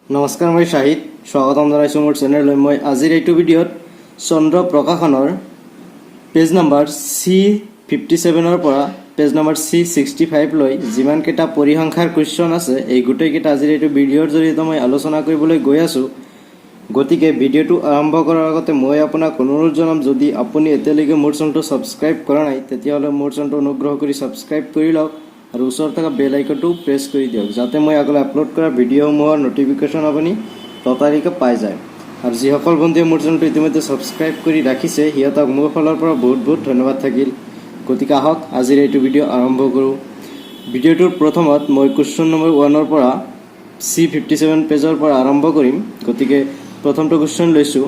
নমস্কাৰ, মই শ্বাহিদ। স্বাগতম জনাইছোঁ মোৰ চেনেললৈ। মই আজিৰ এইটো ভিডিঅ'ত চন্দ্ৰ প্ৰকাশনৰ পেজ নম্বৰ চি 57ৰ পৰা পেজ নম্বৰ চি 65লৈ যিমানকেইটা পৰিসংখ্যাৰ কুৱেশ্যন আছে, এই গোটেইকেইটা আজিৰ এইটো ভিডিঅ'ৰ জৰিয়তে মই আলোচনা কৰিবলৈ গৈ আছোঁ। গতিকে ভিডিঅ'টো আৰম্ভ কৰাৰ আগতে মই আপোনাক অনুৰোধ জনাম, যদি আপুনি এতিয়ালৈকে মোৰ চেনেলটো ছাবস্ক্ৰাইব কৰা নাই, তেতিয়াহ'লে মোৰ চেনেলটো অনুগ্ৰহ কৰি ছাবস্ক্ৰাইব কৰি লওক আৰু ওচৰত থকা বেল আইকনটো প্ৰেছ কৰি দিয়ক, যাতে মই আগলৈ আপলোড কৰা ভিডিঅ'সমূহৰ ন'টিফিকেশ্যন আপুনি ততালিকে পাই যায়। আৰু যিসকল বন্ধুৱে মোৰ চেনেলটো ইতিমধ্যে ছাবস্ক্ৰাইব কৰি ৰাখিছে, সিহঁতক মোৰ ফালৰ পৰা বহুত বহুত ধন্যবাদ থাকিল। গতিকে আহক, আজিৰ এইটো ভিডিঅ' আৰম্ভ কৰোঁ। ভিডিঅ'টোৰ প্ৰথমত মই কুৱেশ্যন নম্বৰ 1ৰ পৰা, চি 57 পেজৰ পৰা আৰম্ভ কৰিম। গতিকে প্ৰথমটো কুৱেশ্যন লৈছোঁ।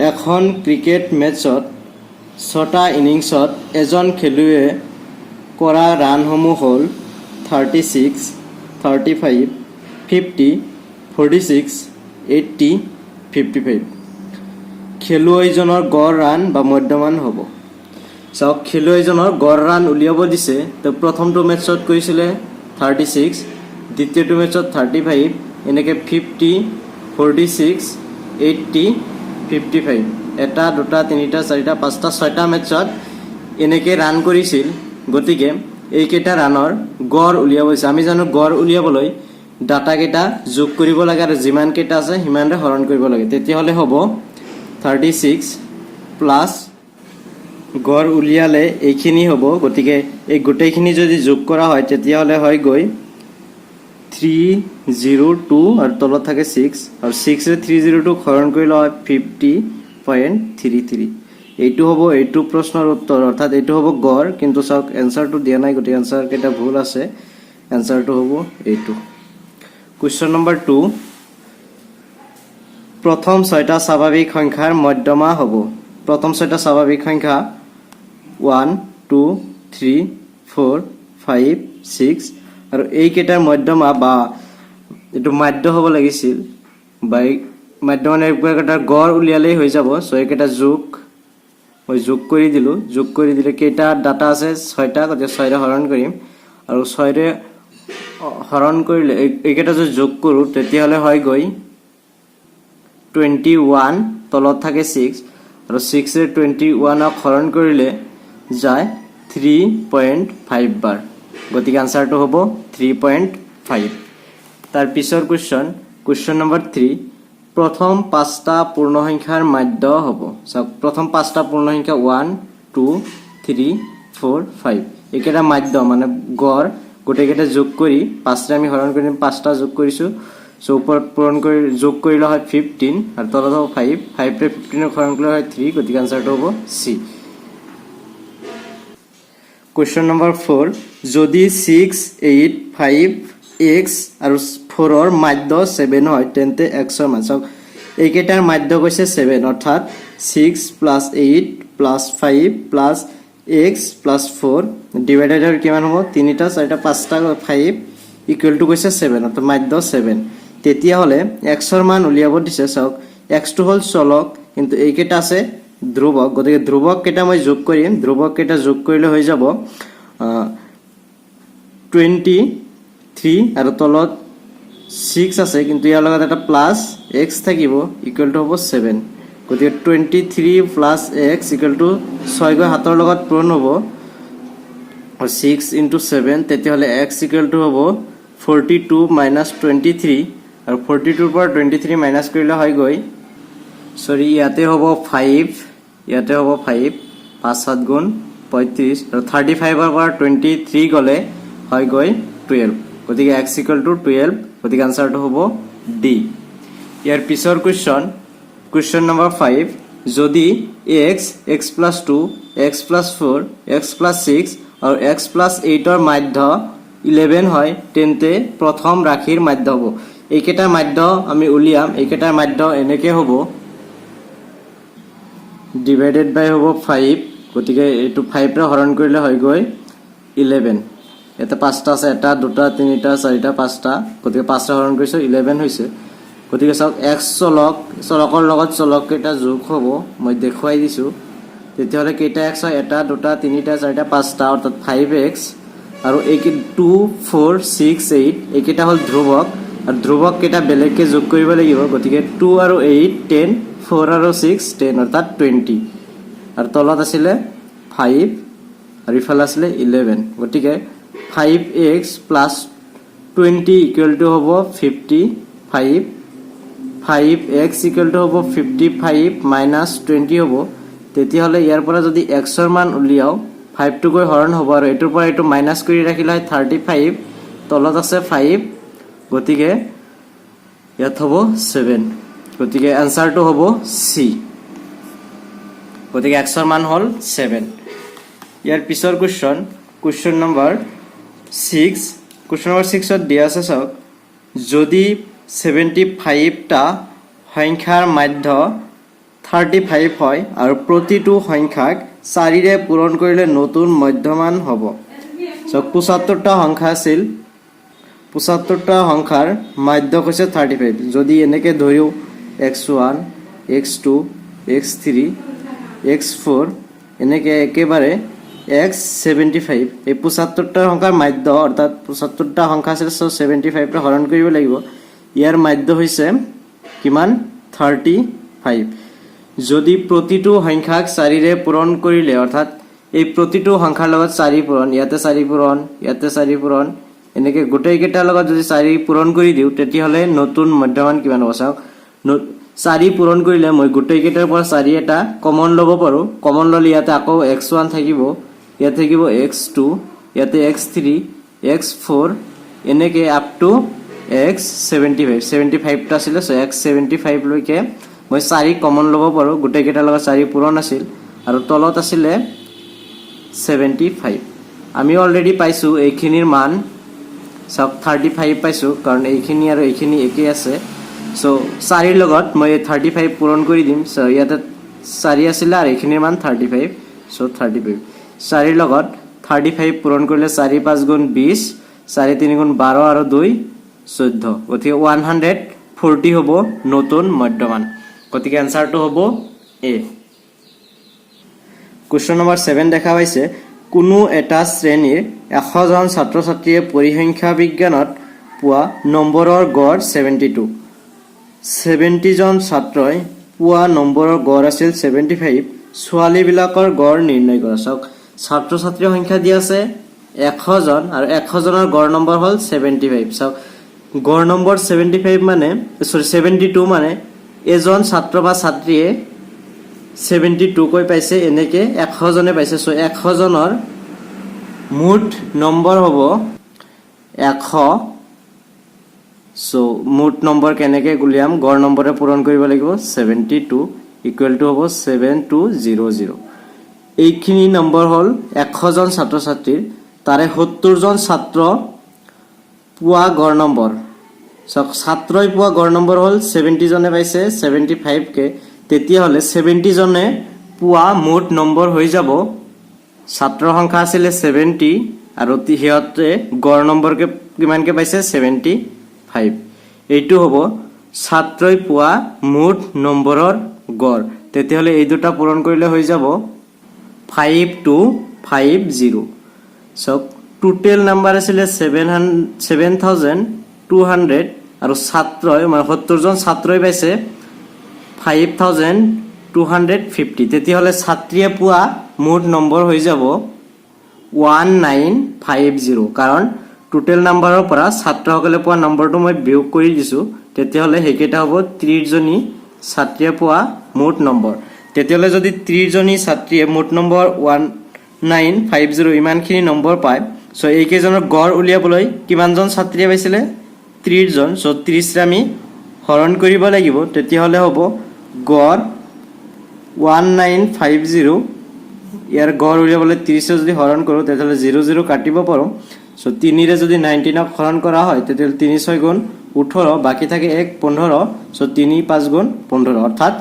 এখন ক্ৰিকেট মেটছত ছটা ইনিংছত এজন খেলুৱৈয়ে কৰা ৰানসমূহ হ'ল 36, 35, 50, 46, 80, 55। খেলুৱৈজনৰ গড় ৰান বা মধ্যমান হ'ব। চাওক, খেলুৱৈজনৰ গড় ৰান উলিয়াব দিছে। তেওঁ প্ৰথমটো মেটছত কৰিছিলে 36, দ্বিতীয়টো মেটছত 35, এনেকৈ 50, 46, 80, 55। এটা, দুটা, তিনিটা, চাৰিটা, পাঁচটা, ছয়টা মেটছত এনেকৈ ৰান কৰিছিল। গতিকে এইকেইটা ৰানৰ গড় উলিয়াব দিছে। আমি জানো, গড় উলিয়াবলৈ ডাটাকেইটা যোগ কৰিব লাগে আৰু যিমানকেইটা আছে সিমানৰে হৰণ কৰিব লাগে। তেতিয়াহ'লে হ'ব 36 প্লাছ, গড় উলিয়ালে এইখিনি হ'ব। গতিকে এই গোটেইখিনি যদি যোগ কৰা হয়, তেতিয়াহ'লে হয় গৈ 302 আৰু তলত থাকে ছিক্স। আৰু ছিক্সৰে 302ক হৰণ কৰিলে হয় 50.33। এইটো হ'ব এইটো প্ৰশ্নৰ উত্তৰ, অৰ্থাৎ এইটো হ'ব গড়। কিন্তু চাওক, এনচাৰটো দিয়া নাই, গতিকে এনচাৰ কেইটা ভুল আছে। এনচাৰটো হ'ব এইটো। কুৱেশ্যন নম্বৰ 2, প্ৰথম ছয়টা স্বাভাৱিক সংখ্যাৰ মধ্যমা হ'ব। প্ৰথম ছয়টা স্বাভাৱিক সংখ্যা 1, 2, 3, 4, 5, 6। আৰু এইকেইটাৰ মধ্যমা বা এইটো মাধ্য হ'ব লাগিছিল বা এই মাধ্য মানে এইকেইটাৰ গড় উলিয়ালেই হৈ যাব। চ' এইকেইটা যোগ, মই যোগ কৰি দিলোঁ। যোগ কৰি দিলে কেইটা ডাটা আছে? ছয়টা। গতিকে ছয়ৰে হৰণ কৰিম। আৰু ছয়ৰে হৰণ কৰিলে, এইকেইটা যদি যোগ কৰোঁ, তেতিয়াহ'লে হয় গৈ 21, তলত থাকে ছিক্স। আৰু ছিক্সৰে 21ক হৰণ কৰিলে যায় 3.5 বাৰ। গতিকে আনচাৰটো হ'ব 3.5। তাৰ পিছৰ কুৱেশ্যন, কুৱেশ্যন নম্বৰ 3, প্ৰথম পাঁচটা পূৰ্ণ সংখ্যাৰ মাধ্য হ'ব। চাওক, প্ৰথম পাঁচটা পূৰ্ণ সংখ্যা 1, 2, 3, 4, 5। এইকেইটা মাধ্য মানে গড়। গোটেইকেইটা যোগ কৰি পাঁচটা আমি হৰণ কৰিম। পাঁচটা যোগ কৰিছোঁ। চ' ওপৰত পূৰণ কৰি যোগ কৰিলে হয় 15 আৰু তলত হ'ব ফাইভ। ফাইভৰে 15ক হৰণ কৰিলে হয় থ্ৰী। গতিকে আনচাৰটো হ'ব চি। কুৱেশ্যন নম্বৰ 4, যদি ছিক্স, এইট, ফাইভ, এক্স আৰু ফ'ৰৰ মাধ্য ছেভেন হয়, তেন্তে এক্সৰ মান। চাওক, এইকেইটাৰ মাধ্য কৈছে ছেভেন, অৰ্থাৎ 6 plus 8 plus 5 plus x plus 4 divided কিমান হ'ব? তিনিটা, চাৰিটা, পাঁচটা, ফাইভ ইকুৱেল টু কৈছে ছেভেন, অৰ্থাৎ মাধ্য ছেভেন। তেতিয়াহ'লে এক্সৰ মান উলিয়াব দিছে। চাওক, এক্সটো হ'ল চলক, কিন্তু এইকেইটা আছে ধ্ৰুৱক। গতিকে ধ্ৰুৱক কেইটা মই যোগ কৰিম। ধ্ৰুৱক কেইটা যোগ কৰিলে হৈ যাব 23 আৰু তলত ছিক্স আছে, কিন্তু ইয়াৰ লগত এটা প্লাছ এক্স থাকিব, ইকুৱেল টু হ'ব ছেভেন। গতিকে 23 প্লাছ এক্স ইকুৱেল টু ছয় গৈ সাতৰ লগত পূৰণ হ'ব ছিক্স ইণ্টু ছেভেন। তেতিয়াহ'লে এক্স ইকুৱেল টু হ'ব 42 মাইনাছ 23। আৰু 42ৰ পৰা 23 মাইনাছ কৰিলে হয় গৈ, চৰি, ইয়াতে হ'ব ফাইভ, ইয়াতে হ'ব ফাইভ, পাঁচ সাত গুণ 35। আৰু 35ৰ পৰা 23 গ'লে হয় গৈ 12। গতিকে এক্স ইকুৱেল টু 12। গতিকে আনচাৰটো হ'ব ডি। ইয়াৰ পিছৰ কুৱেশ্যন, কুৱেশ্যন নম্বৰ 5, যদি x, x plus 2, x plus 4, x plus 6 আৰু এক্স প্লাছ এইটৰ মাধ্য 11 হয়, তেন্তে প্ৰথম ৰাশিৰ মাধ্য হ'ব। এইকেইটাৰ মাধ্য আমি উলিয়াম। এইকেইটাৰ মাধ্য এনেকৈ হ'ব, ডিভাইডেড বাই হ'ব ফাইভ। গতিকে এইটো ফাইভৰে হৰণ কৰিলে হয় গৈ 11। ইয়াতে পাঁচটা আছে, এটা, দুটা, তিনিটা, চাৰিটা, পাঁচটা। গতিকে পাঁচটা হৰণ কৰিছোঁ, 11 হৈছে। গতিকে চাওক, এক্স চলক, চলকৰ লগত চলক কেইটা যোগ হ'ব। মই দেখুৱাই দিছোঁ। তেতিয়াহ'লে কেইটা এক্স হয়? এটা, দুটা, তিনিটা, চাৰিটা, পাঁচটা, অৰ্থাৎ ফাইভ এক্স। আৰু এই টু, ফ'ৰ, ছিক্স, এইট, এইকেইটা হ'ল ধ্ৰুৱক। আৰু আৰু ধ্ৰুৱককেইটা বেলেগকৈ যোগ কৰিব লাগিব। গতিকে টু আৰু এইট 10, ফ'ৰ আৰু ছিক্স 10, অৰ্থাৎ 20। আৰু তলত আছিলে ফাইভ আৰু ইফালে আছিলে 11। গতিকে 5 x plus 20 equal to হ'ব 55। 5 x equal to হ'ব 55 মাইনাছ 20 হ'ব। তেতিয়াহ'লে ইয়াৰ পৰা যদি এক্সৰ মান উলিয়াওঁ, ফাইভটো গৈ হৰণ হ'ব আৰু এইটোৰ পৰা এইটো মাইনাছ কৰি ৰাখিলে হয় 35। তলত আছে ফাইভ, গতিকে ইয়াত হ'ব ছেভেন। গতিকে এনচাৰটো হ'ব চি। গতিকে এক্সৰ মান হ'ল ছেভেন। ইয়াৰ পিছৰ question, question number 6। Question number ছিক্সত দিয়া আছে, চাওক, যদি 75টা সংখ্যাৰ মাধ্য 35 হয় আৰু প্ৰতিটো সংখ্যাক চাৰিৰে পূৰণ কৰিলে নতুন মধ্যমান হ'ব। চাওক, 75টা সংখ্যা আছিল। 75টা সংখ্যাৰ মাধ্য হৈছে 35। যদি এনেকৈ ধৰিও x 1, x 2, x 3, x 4, এনেকৈ একেবাৰে এক্স 75, এই 75টা সংখ্যাৰ মাধ্য, অৰ্থাৎ 75টা সংখ্যা আছিল, চ' 75টা হৰণ কৰিব লাগিব। ইয়াৰ মাধ্য হৈছে কিমান? 35। যদি প্ৰতিটো সংখ্যাক চাৰিৰে পূৰণ কৰিলে, অৰ্থাৎ এই প্ৰতিটো সংখ্যাৰ লগত চাৰি পূৰণ, ইয়াতে চাৰি পূৰণ, ইয়াতে চাৰি পূৰণ, এনেকৈ গোটেইকেইটাৰ লগত যদি চাৰি পূৰণ কৰি দিওঁ, তেতিয়াহ'লে নতুন মধ্যমান কিমান হ'ব? চাওক, চাৰি পূৰণ কৰিলে মই গোটেইকেইটাৰ পৰা চাৰি এটা কমন ল'ব পাৰোঁ। কমন ল'লে ইয়াতে আকৌ এক্স ওৱান থাকিব, ইয়াত থাকিব এক্স টু, ইয়াতে এক্স থ্ৰী, এক্স ফ'ৰ, এনেকৈ আপ টু এক্স 75। 75টা আছিলে, চ' এক্স 75লৈকে মই চাৰি কমন ল'ব পাৰোঁ। গোটেইকেইটাৰ লগত চাৰি পূৰণ আছিল আৰু তলত আছিলে 75। আমি অলৰেডি পাইছোঁ এইখিনিৰ মান। চাওক, 35 পাইছোঁ, কাৰণ এইখিনি আৰু এইখিনি একেই আছে। চ' চাৰিৰ লগত মই এই 35 পূৰণ কৰি দিম। চ' ইয়াতে চাৰি আছিলে আৰু এইখিনিৰ মান 35, চ' 35। চাৰিৰ লগত 35 পূৰণ কৰিলে চাৰি পাঁচ গুণ 20, চাৰি তিনি গুণ 12 আৰু দুই 14। গতিকে 140 হ'ব নতুন মধ্যমান। গতিকে এনচাৰটো হ'ব এ। কুৱেশ্যন নম্বৰ 7 দেখা পাইছে, কোনো এটা শ্ৰেণীৰ 100জন ছাত্ৰ ছাত্ৰীয়ে পৰিসংখ্যা বিজ্ঞানত পোৱা নম্বৰৰ গড় 72। 70জন ছাত্ৰই পোৱা নম্বৰৰ গড় আছিল 75। ছোৱালীবিলাকৰ গড় নিৰ্ণয় কৰা। চাওক, ছাত্ৰ ছাত্ৰীৰ সংখ্যা দিয়া আছে 100জন আৰু 100জনৰ গড় নম্বৰ হ'ল 75। চাওক, গড় নম্বৰ 75 মানে, চৰি, 72 মানে এজন ছাত্ৰ বা ছাত্ৰীয়ে 72কৈ পাইছে। এনেকে 100জনে পাইছে। চ' 100জনৰ মুঠ নম্বৰ হ'ব 100। চ' মুঠ নম্বৰ কেনেকৈ উলিয়াম? গড় নম্বৰে পূৰণ কৰিব লাগিব। 72 ইকুৱেল টু হ'ব 7200। এইখিনি নম্বৰ হ'ল 100জন ছাত্ৰ ছাত্ৰীৰ। তাৰে 70জন ছাত্ৰ পোৱা গড় নম্বৰ। চাওক, ছাত্ৰই পোৱা গড় নম্বৰ হ'ল 70জনে পাইছে 75কে। তেতিয়াহ'লে 70জনে পোৱা মুঠ নম্বৰ হৈ যাব, ছাত্ৰৰ সংখ্যা আছিলে 70 আৰু সিহঁতে গড় নম্বৰকে কিমানকে পাইছে? 75। এইটো হ'ব ছাত্ৰই পোৱা মুঠ নম্বৰৰ গড়। তেতিয়াহ'লে এই দুটা পূৰণ কৰিলে হৈ যাব 5250। চাওক, টোটেল নাম্বাৰ আছিলে 7200 আৰু ছাত্ৰই, মানে 70জন ছাত্ৰই পাইছে 5250। তেতিয়াহ'লে ছাত্ৰীয়ে পোৱা মুঠ নম্বৰ হৈ যাব 1950, কাৰণ টোটেল নাম্বাৰৰ পৰা ছাত্ৰসকলে পোৱা নম্বৰটো মই বিয়োগ কৰি দিছোঁ। তেতিয়াহ'লে সেইকেইটা হ'ব 30জনী ছাত্ৰীয়ে পোৱা মুঠ নম্বৰ। তেতিয়াহ'লে যদি 30জনী ছাত্ৰীয়ে মুঠ নম্বৰ 1950 ইমানখিনি নম্বৰ পায়, চ' এইকেইজনৰ গড় উলিয়াবলৈ কিমানজন ছাত্ৰীয়ে পাইছিলে? 30জন। চ' 30ৰে আমি হৰণ কৰিব লাগিব। তেতিয়াহ'লে হ'ব গড় 1950। ইয়াৰ গড় উলিয়াবলৈ 30ৰে যদি হৰণ কৰোঁ, তেতিয়াহ'লে জিৰ' জিৰ' কাটিব পাৰোঁ। চ' তিনিৰে যদি 19ক হৰণ কৰা হয়, তেতিয়াহ'লে তিনি ছয় গুণ 18, বাকী থাকে এক, 15। চ' তিনি পাঁচ গুণ 15। অৰ্থাৎ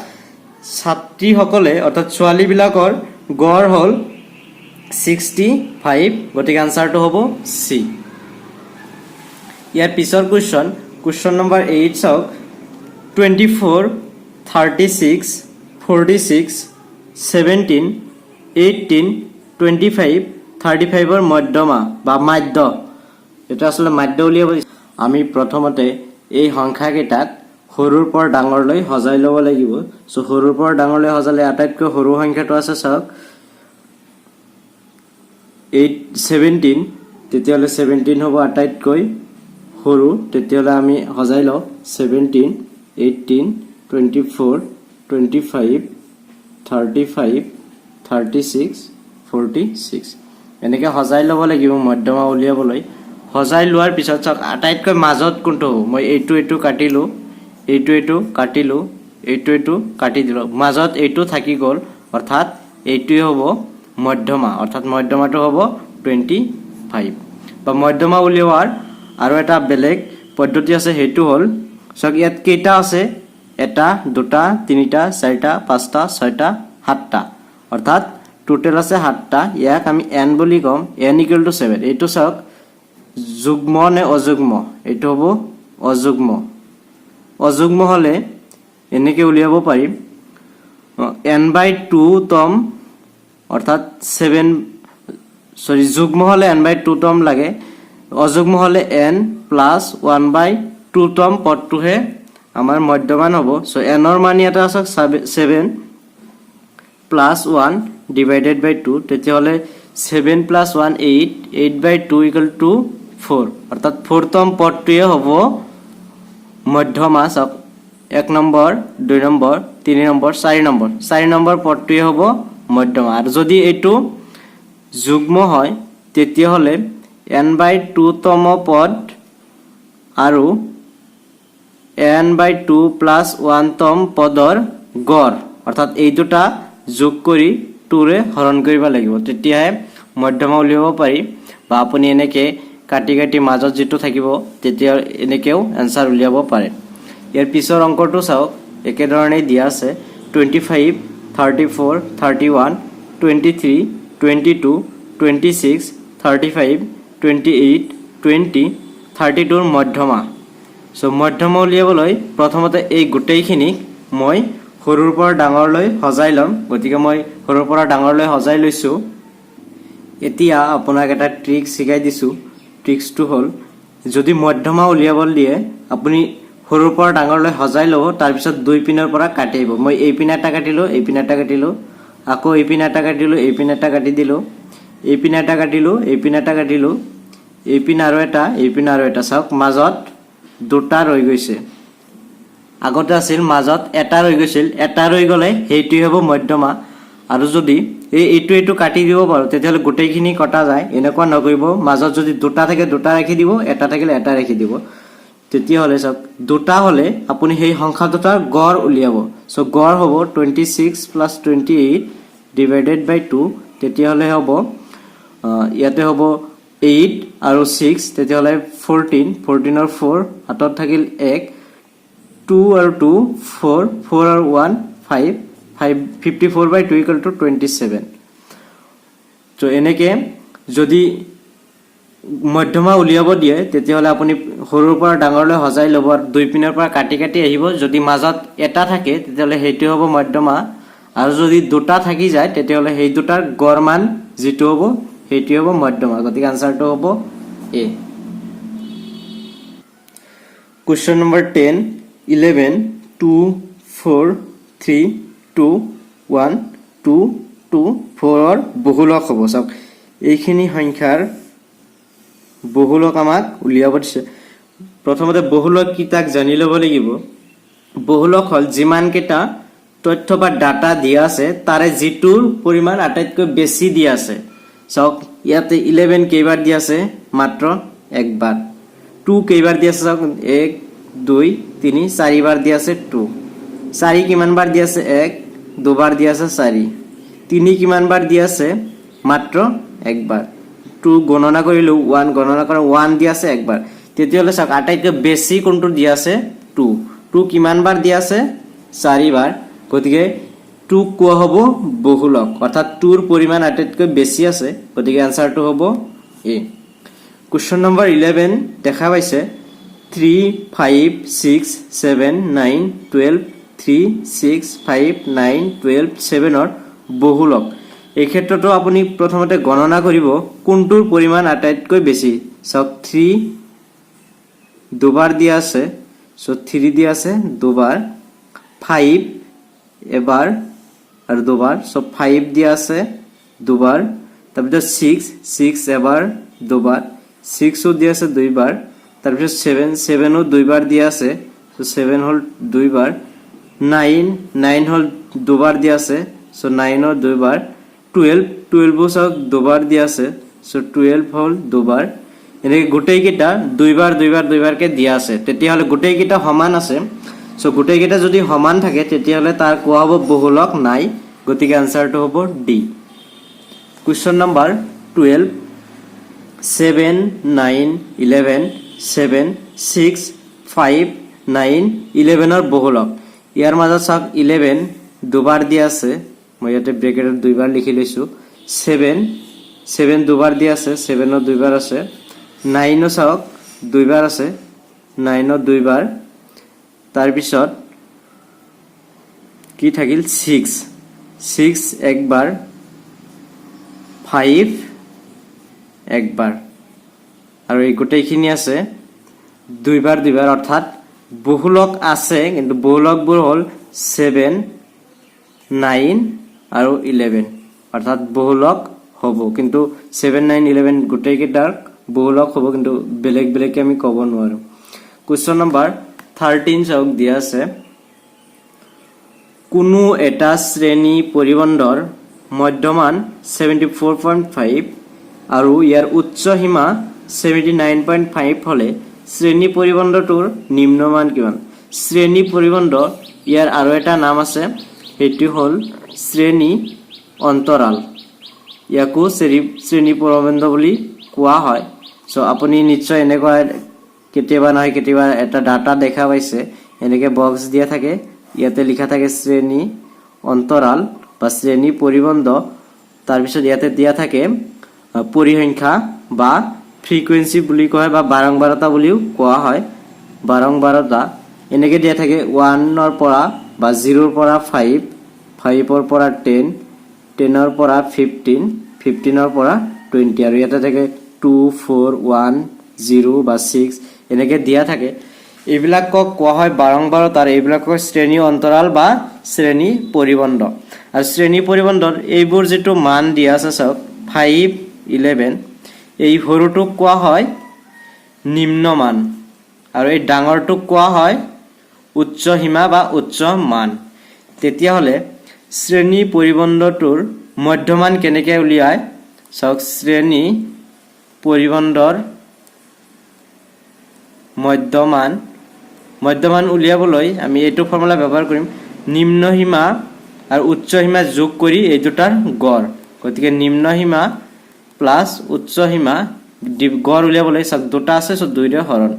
ছাত্ৰীসকলে, অৰ্থাৎ ছোৱালীবিলাকৰ গড় হ'ল 65। গতিকে আনচাৰটো হ'ব চি। ইয়াৰ পিছৰ কুৱেশ্যন, কুৱেশ্যন নম্বৰ 8। চাওক, 24, 36, 46, 17, 18, 25, 35ৰ মধ্যমা বা মাধ্য। এইটো আচলতে মাধ্য উলিয়াব দিছে। আমি প্ৰথমতে এই সংখ্যাকেইটাক সৰুৰ পৰা ডাঙৰলৈ সজাই ল'ব লাগিব। চ' সৰুৰ পৰা ডাঙৰলৈ সজালে আটাইতকৈ সৰু সংখ্যাটো আছে, চাওক, 8, 17। তেতিয়াহ'লে 17 হ'ব আটাইতকৈ সৰু। তেতিয়াহ'লে আমি সজাই লওঁ: 17, 18, 24, 25, 35, 36, 46। এনেকৈ সজাই ল'ব লাগিব মধ্যমা উলিয়াবলৈ। সজাই লোৱাৰ পিছত চাওক, আটাইতকৈ মাজত কোনটো হ'ব? মই এইটো এইটো কাটিলোঁ, এইটো এইটো কাটিলোঁ, এইটো এইটো কাটি দিলোঁ, মাজত এইটো থাকি গ'ল। অৰ্থাৎ এইটোৱে হ'ব মধ্যমা। অৰ্থাৎ মধ্যমাটো হ'ব 25। বা মধ্যমা উলিওৱাৰ আৰু এটা বেলেগ পদ্ধতি আছে। সেইটো হ'ল, চাওক, ইয়াত কেইটা আছে? এটা, দুটা, তিনিটা, চাৰিটা, পাঁচটা, ছয়টা, সাতটা। অৰ্থাৎ টোটেল আছে সাতটা। ইয়াক আমি এন বুলি ক'ম। N equal to 7। এইটো চাওক, যুগ্ম নে অযুগ্ম? এইটো হ'ব অযুগ্ম। অযুগ্ম হ'লে এনেকৈ উলিয়াব পাৰিম, এন বাই টু তম, অৰ্থাৎ ছেভেন, চৰি, যুগ্ম হ'লে এন বাই টু তম লাগে। অযুগ্ম হ'লে এন প্লাছ ওৱান বাই টু তম পদটোহে আমাৰ মধ্যমান হ'ব। চ' এনৰ মান ইয়াতে আছে 7 plus one divided by two. তেতিয়াহ'লে 7 plus one 8, 8 by two equal to 4। অৰ্থাৎ ফ'ৰতম পদটোৱে হ'ব মধ্যমা। চাওক, এক নম্বৰ, দুই নম্বৰ, তিনি নম্বৰ, চাৰি নম্বৰ। চাৰি নম্বৰ পদটোৱে হ'ব মধ্যমা। আৰু যদি এইটো যুগ্ম হয়, তেতিয়াহ'লে এন বাই টুতম পদ আৰু এন বাই টু প্লাছ ওৱানতম পদৰ গড়, অৰ্থাৎ এই দুটা যোগ কৰি টুৰে হৰণ কৰিব লাগিব। তেতিয়াহে মধ্যমা উলিয়াব পাৰি। বা আপুনি এনেকৈ কাটি কাটি মাজত যিটো থাকিব, তেতিয়া এনেকৈও এনচাৰ উলিয়াব পাৰে। ইয়াৰ পিছৰ অংকটো চাওক, একেধৰণেই দিয়া আছে। 25, 34, 31, 23, 22, 26, 35, 28, 20, 32ৰ মধ্যমা। চ' মধ্যমা উলিয়াবলৈ প্ৰথমতে এই গোটেইখিনিক মই সৰুৰ পৰা ডাঙৰলৈ সজাই ল'ম। গতিকে মই সৰুৰ পৰা ডাঙৰলৈ সজাই লৈছোঁ। এতিয়া আপোনাক এটা ট্ৰিক শিকাই দিছোঁ। ট্ৰিক্সটো হ'ল, যদি মধ্যমা উলিয়াবলৈ দিয়ে, আপুনি সৰুৰ পৰা ডাঙৰলৈ সজাই ল'ব, তাৰপিছত দুই পিনৰ পৰা কাটি আহিব। মই এই পিনে এটা কাটিলোঁ, এই পিনে এটা কাটিলোঁ, আকৌ এই পিনে এটা কাটিলোঁ, এই পিনে এটা কাটি দিলোঁ, এই পিনে এটা কাটিলোঁ, এই পিনে এটা কাটিলোঁ, এই পিনে আৰু এটা, এই পিনে আৰু এটা। চাওক, মাজত দুটা ৰৈ গৈছে। আগতে আছিল মাজত এটা ৰৈ গৈছিল। এটা ৰৈ গ'লে সেইটোৱে হ'ব মধ্যমা। আৰু যদি এই এইটো এইটো কাটি দিব পাৰোঁ, তেতিয়াহ'লে গোটেইখিনি কটা যায়। এনেকুৱা নকৰিব। মাজত যদি দুটা থাকে, দুটা ৰাখি দিব। এটা থাকিলে এটা ৰাখি দিব। তেতিয়াহ'লে চাওক, দুটা হ'লে আপুনি সেই সংখ্যা দুটাৰ গড় উলিয়াব। চ' গড় হ'ব 26 plus 28 divided by two। তেতিয়াহ'লে হ'ব, ইয়াতে হ'ব 8 আৰু 6, তেতিয়াহ'লে 14। 14ৰ 4, হাতত থাকিল এক। টু আৰু টু ফ'ৰ, ফ'ৰ আৰু one five, five, 54 by two equal to 27। ত' এনেকৈ যদি মধ্যমা উলিয়াব দিয়ে, তেতিয়াহ'লে আপুনি সৰুৰ পৰা ডাঙৰলৈ সজাই ল'ব আৰু দুই পিনৰ পৰা কাটি কাটি আহিব। যদি মাজত এটা থাকে, তেতিয়াহ'লে সেইটো হ'ব মধ্যমা। আৰু যদি দুটা থাকি যায়, তেতিয়াহ'লে সেই দুটাৰ গড় মান যিটো হ'ব, সেইটোৱে হ'ব মধ্যমা। গতিকে আনচাৰটো হ'ব এ। Question number 10, 11, 2, 4, 3, 2, 1, 2, 2, 4ৰ বহুলক হ'ব। চাওক, এইখিনি সংখ্যাৰ বহুলক আমাক উলিয়াব দিছে। প্ৰথমতে বহুলক কি, তাক জানি ল'ব লাগিব। বহুলক হ'ল যিমানকেইটা তথ্য বা ডাটা দিয়া আছে, তাৰে যিটোৰ পৰিমাণ আটাইতকৈ বেছি দিয়া আছে। চাওক, ইয়াতে 11 কেইবাৰ দিয়া আছে? মাত্ৰ একবাৰ। টু কেইবাৰ দিয়া আছে? চাওক, এক, দুই, তিনি, চাৰিবাৰ দিয়া আছে টু। চাৰি কিমান বাৰ দিয়া আছে? এক, দুবাৰ দিয়া আছে চাৰি। তিনি কিমান বাৰ দিয়া আছে? মাত্ৰ একবাৰ। টু গণনা কৰিলোঁ, ওৱান গণনা কৰা, ওৱান দিয়া আছে একবাৰ। তেতিয়াহ'লে চাওক, আটাইতকৈ বেছি কোনটো দিয়া আছে? টু। টু কিমান বাৰ দিয়া আছে? চাৰিবাৰ। গতিকে টুক কোৱা হ'ব বহুলক। অৰ্থাৎ টুৰ পৰিমাণ আটাইতকৈ বেছি আছে। গতিকে এনচাৰটো হ'ব এ। কুৱেশ্যন নম্বৰ 11 দেখা পাইছে, 3, 5, 6, 7, 9, 12, 3, 6, 5, 9, 12, 7ৰ বহুলক। এই ক্ষেত্ৰতো আপুনি প্ৰথমতে গণনা কৰিব কোনটোৰ পৰিমাণ আটাইতকৈ বেছি। চাওক, থ্ৰী দুবাৰ দিয়া আছে। চ' থ্ৰী দিয়া আছে দুবাৰ, ফাইভ এবাৰ আৰু দুবাৰ, চ' ফাইভ দিয়া আছে দুবাৰ। তাৰপিছত ছিক্স, ছিক্স এবাৰ, দুবাৰ, ছিক্সো দিয়া আছে দুইবাৰ। তাৰপিছত ছেভেন, ছেভেনো দুইবাৰ দিয়া আছে, চ' ছেভেন হ'ল দুইবাৰ। নাইন, নাইন হ'ল দুবাৰ দিয়া আছে, চ' নাইনৰ দুইবাৰ। 12, 12ো চাওক দুবাৰ দিয়া আছে, চ' 12 হ'ল দুবাৰ। এনেকৈ গোটেইকেইটা দুইবাৰ, দুইবাৰ, দুইবাৰকৈ দিয়া আছে। তেতিয়াহ'লে গোটেইকেইটা সমান আছে। চ' গোটেইকেইটা যদি সমান থাকে, তেতিয়াহ'লে তাৰ কোৱা হ'ব বহুলক নাই। গতিকে আনচাৰটো হ'ব D. Question number 12, 7, 9, 11, 7, 6, 5, 9, 11ৰ বহুলক। ইয়াৰ মাজত চাওক, 11 দুবাৰ দিয়া আছে, মই ইয়াতে ব্ৰেকেটত দুইবাৰ লিখি লৈছোঁ। ছেভেন, ছেভেন দুবাৰ দিয়া আছে, ছেভেনত দুইবাৰ আছে। নাইনো চাওক দুইবাৰ আছে, নাইনত দুইবাৰ। তাৰপিছত কি থাকিল? ছিক্স, ছিক্স একবাৰ, ফাইভ একবাৰ আৰু এই গোটেইখিনি আছে দুইবাৰ দুইবাৰ। অৰ্থাৎ বহুলক আছে, কিন্তু বহুলকবোৰ হ'ল ছেভেন, নাইন আৰু 11। অৰ্থাৎ বহুলক হ'ব, কিন্তু ছেভেন, নাইন, 11 গোটেইকেইটাৰ বহুলক হ'ব, কিন্তু বেলেগ বেলেগকৈ আমি ক'ব নোৱাৰোঁ। কুৱেশ্যন নম্বৰ 13 চাওক, দিয়া আছে কোনো এটা শ্ৰেণী পৰিবন্ধৰ মধ্যমান 74.5 আৰু ইয়াৰ উচ্চ সীমা 79.5 হ'লে শ্ৰেণী পৰিবন্ধটোৰ নিম্নমান কিমান? শ্ৰেণী পৰিবন্ধ, ইয়াৰ আৰু এটা নাম আছে, সেইটো হ'ল শ্ৰেণী অন্তৰাল। ইয়াকো শ্ৰেণী পৰিবন্ধ বুলি কোৱা হয়। চ' আপুনি নিশ্চয় এনেকুৱা কেতিয়াবা নহয় কেতিয়াবা এটা ডাটা দেখা পাইছে। এনেকৈ বক্স দিয়া থাকে, ইয়াতে লিখা থাকে শ্ৰেণী অন্তৰাল বা শ্ৰেণী পৰিবন্ধ। তাৰপিছত ইয়াতে দিয়া থাকে পৰিসংখ্যা বা ফ্ৰিকুৱেঞ্চি বুলি কয় বা বাৰংবাৰতা বুলিও কোৱা হয়। বাৰংবাৰতা এনেকৈ দিয়া থাকে, ওৱানৰ পৰা বা জিৰ'ৰ পৰা ফাইভ, ফাইভৰ পৰা 10, 10ৰ পৰা 15, 15ৰ পৰা 20 আৰু ইয়াতে থাকে 2, 4, 1, 0 বা 6, এনেকৈ দিয়া থাকে। এইবিলাকক কোৱা হয় বাৰংবাৰতাৰ, এইবিলাকক শ্ৰেণী অন্তৰাল বা শ্ৰেণী পৰিবন্ধ। আৰু শ্ৰেণী পৰিবন্ধৰ এইবোৰ যিটো মান দিয়া আছে চাওক, 5, 11, এই সৰুটোক কোৱা হয় নিম্নমান আৰু এই ডাঙৰটোক কোৱা হয় উচ্চ সীমা বা উচ্চ মান। তেতিয়াহ'লে শ্ৰেণী পৰিবন্ধটোৰ মধ্যমান কেনেকৈ উলিয়ায় চাওক। শ্ৰেণী পৰিবন্ধৰ মধ্যমান উলিয়াবলৈ আমি এইটো ফৰ্মুলা ব্যৱহাৰ কৰিম, নিম্ন সীমা আৰু উচ্চ সীমা যোগ কৰি এই দুটাৰ গড়। গতিকে নিম্ন সীমা প্লাছ উচ্চ সীমা গড় উলিয়াবলৈ চাওক, দুটা আছে, চ' দুইৰে হৰণ।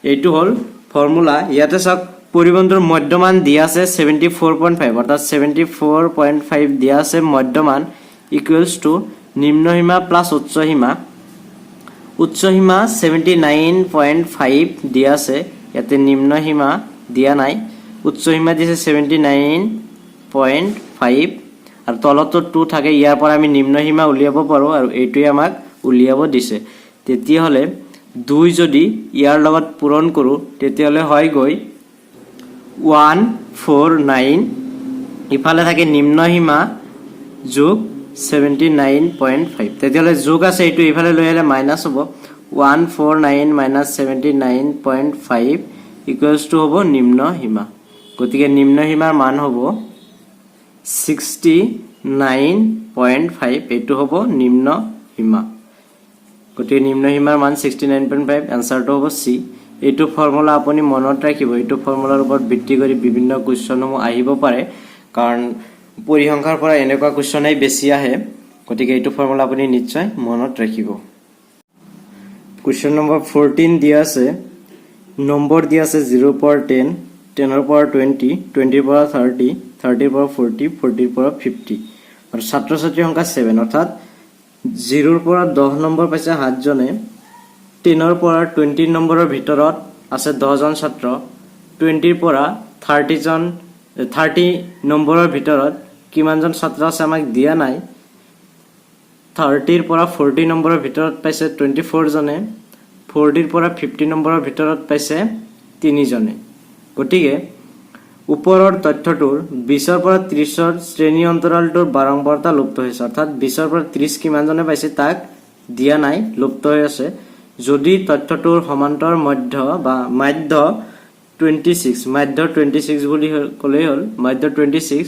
এইটো হ'ল ফৰ্মুলা। ইয়াতে চাওক, পৰিবন্ধৰ মধ্যমান দিয়া আছে 74.5, অৰ্থাৎ 74.5 দিয়া আছে মধ্যমান, ইকুৱেলছ টু নিম্ন সীমা প্লাছ উচ্চ সীমা। উচ্চ সীমা 79.5 দিয়া আছে, ইয়াতে নিম্ন সীমা দিয়া নাই। উচ্চ সীমা দিছে 79.5 আৰু তলতো টু থাকে। ইয়াৰ পৰা আমি নিম্ন সীমা উলিয়াব পাৰোঁ আৰু এইটোৱে আমাক উলিয়াব দিছে। তেতিয়াহ'লে দুই যদি ইয়াৰ লগত পূৰণ কৰোঁ, তেতিয়াহ'লে হয়গৈ 149। ইফালে থাকে নিম্ন সীমা যোগ 79.5। তেতিয়াহ'লে যোগ আছে, এইটো ইফালে লৈ আহিলে মাইনাছ হ'ব। 149 minus 79.5 equals to হ'ব নিম্ন সীমা। গতিকে নিম্ন সীমাৰ মান হ'ব 69.5। এইটো হ'ব নিম্ন সীমা। গতিকে নিম্ন সীমাৰ মান 69.5, এনচাৰটো হ'ব চি। এইটো ফৰ্মুলা আপুনি মনত ৰাখিব। এইটো ফৰ্মুলাৰ ওপৰত ভিত্তি কৰি বিভিন্ন কুৱেশ্যনসমূহ আহিব পাৰে, কাৰণ পৰিসংখ্যাৰ পৰা এনেকুৱা কুৱেশ্যনেই বেছি আহে। গতিকে এইটো ফৰ্মুলা আপুনি নিশ্চয় মনত ৰাখিব। কুৱেশ্যন নম্বৰ 14 দিয়া আছে, নম্বৰ দিয়া আছে জিৰ'ৰ পৰা 10, 10ৰ পৰা 20, 20ৰ পৰা 30, 30ৰ পৰা 40, 40ৰ পৰা 50 আৰু ছাত্ৰ ছাত্ৰীৰ সংখ্যা 7। অৰ্থাৎ জিৰ'ৰ পৰা 10 নম্বৰ পাইছে সাতজনে, 10ৰ পৰা 20 নম্বৰৰ ভিতৰত আছে 10জন ছাত্ৰ, 20ৰ পৰা 30 নম্বৰৰ ভিতৰত কিমানজন ছাত্ৰ আছে আমাক দিয়া নাই। 30ৰ পৰা 40 নম্বৰৰ ভিতৰত পাইছে 24জনে, 40ৰ পৰা 50 নম্বৰৰ ভিতৰত পাইছে তিনিজনে। গতিকে ওপৰৰ তথ্যটোৰ 20ৰ পৰা 30ৰ শ্ৰেণী অন্তৰালটোৰ বাৰম্বাৰতা লুপ্ত হৈছে, অৰ্থাৎ 20ৰ পৰা 30 কিমানজনে পাইছে তাক দিয়া নাই, লুপ্ত হৈ আছে। যদি তথ্যটোৰ সমান্তৰ মধ্য বা মাধ্য 26, মাধ্য 26 বুলি ক'লেই হ'ল, মাধ্য 26,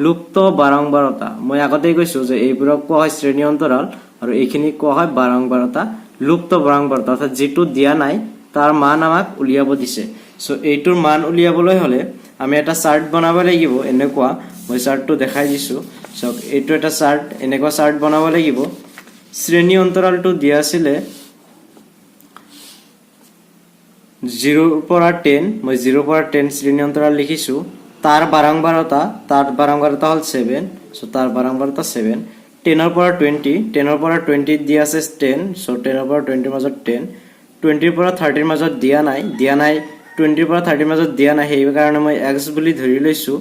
লুপ্ত বাৰম্বাৰতা, মই আগতেই কৈছোঁ যে এইবোৰক কোৱা হয় শ্ৰেণী অন্তৰাল আৰু এইখিনিক কোৱা হয় বাৰম্বাৰতা। লুপ্ত বাৰম্বাৰতা অৰ্থাৎ যিটো দিয়া নাই তাৰ মান আমাক উলিয়াব দিছে। চ' এইটোৰ মান উলিয়াবলৈ হ'লে আমি এটা চাৰ্ট বনাব লাগিব এনেকুৱা। মই চাৰ্টটো দেখাই দিছোঁ, চাওক। এইটো এটা চাৰ্ট, এনেকুৱা চাৰ্ট বনাব লাগিব। শ্ৰেণী অন্তৰালটো দিয়া আছিলে 0ৰ পৰা 10, মই 0ৰ পৰা 10 শ্ৰেণী অন্তৰাল লিখিছোঁ। তাৰ বাৰম্বাৰতা হ'ল 7, চ' তাৰ বাৰম্বাৰতা 7। 10ৰ পৰা 20, 10ৰ পৰা 20ত দিয়া আছে 10, চ' 10ৰ পৰা 20ৰ মাজত 10। 20ৰ পৰা 30ৰ মাজত দিয়া নাই, দিয়া নাই, 20ৰ পৰা 30ৰ মাজত দিয়া নাই, সেইকাৰণে মই এক্স বুলি ধৰি লৈছোঁ।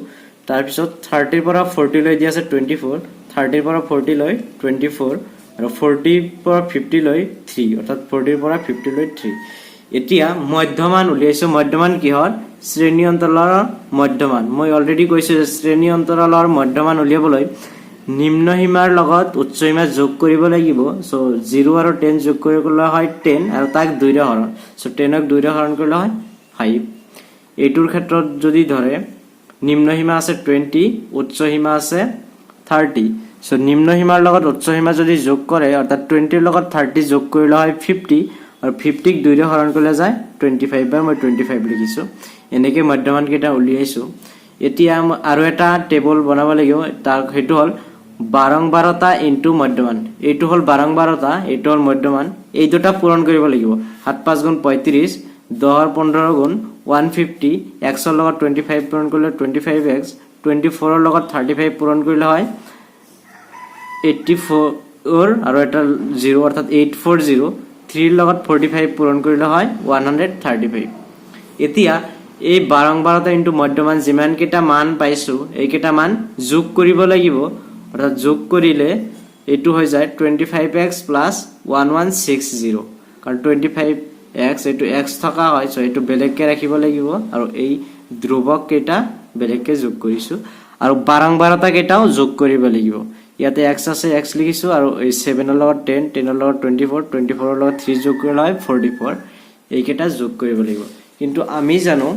তাৰপিছত 30ৰ পৰা 40লৈ দিয়া আছে 24, 30ৰ পৰা 40লৈ 24 আৰু 40ৰ পৰা 50লৈ 3, অৰ্থাৎ 40ৰ পৰা 50লৈ 3। এতিয়া মধ্যমান উলিয়াইছোঁ। মধ্যমান কিহৰ? শ্ৰেণী অন্তৰালৰ মধ্যমান। মই অলৰেডি কৈছোঁ যে শ্ৰেণী অন্তৰালৰ মধ্যমান উলিয়াবলৈ নিম্ন সীমাৰ লগত উচ্চ সীমা যোগ কৰিব লাগিব। চ' 0 আৰু 10 যোগ কৰিলে হয় 10 আৰু তাক 2ৰে হৰণ। চ' 10ক 2ৰে হৰণ কৰিলে হয় 5। এইটোৰ ক্ষেত্ৰত যদি ধৰে, নিম্ন সীমা আছে 20, উচ্চ সীমা আছে 30। চ' নিম্ন সীমাৰ লগত উচ্চ সীমা যদি যোগ কৰে, অৰ্থাৎ 20ৰ লগত 30 যোগ কৰিলে হয় 50 আৰু 50ক 2ৰে হৰণ কৰিলে যায় 25 বাৰ, মই 25 লিখিছোঁ। এনেকৈ মধ্যমানকেইটা উলিয়াইছোঁ। এতিয়া মই আৰু এটা টেবুল বনাব লাগিব, তাৰ সেইটো হ'ল বাৰম্বাৰতা ইনটু মধ্যমান। এইটো হ'ল বাৰম্বাৰতা, এইটো হ'ল মধ্যমান। এই দুটা পূৰণ কৰিব লাগিব। 7 5 গুণ 35, 10ৰ 15 গুণ 150। এক্সৰ লগত 25 পূৰণ কৰিলে 25 এক্স, 24ৰ লগত 35 পূৰণ কৰিলে হয় 84 আৰু এটা জিৰ', অৰ্থাৎ 840। 3ৰ লগত 45 পূৰণ কৰিলে হয় 135। এতিয়া এই বাৰম্বাৰতা ইনটু মধ্যমান যিমানকেইটা মান পাইছোঁ, এইকেইটা মান যোগ কৰিব লাগিব। অৰ্থাৎ যোগ কৰিলে এইটো হৈ যায় 25 x plus 1160, কাৰণ 25 এক্স এইটো এক্স থকা হয়, চ' এইটো বেলেগকৈ ৰাখিব লাগিব আৰু এই ধ্ৰুৱক কেইটা বেলেগকৈ যোগ কৰিছোঁ আৰু বাৰম্বাৰতা কেইটাও যোগ কৰিব লাগিব। ইয়াতে এক্স আছে, এক্স লিখিছোঁ আৰু এই 7ৰ লগত 10, 10ৰ লগত 24, 24ৰ লগত 3 যোগ কৰিলে হয় 44। এইকেইটা যোগ কৰিব লাগিব। কিন্তু আমি জানো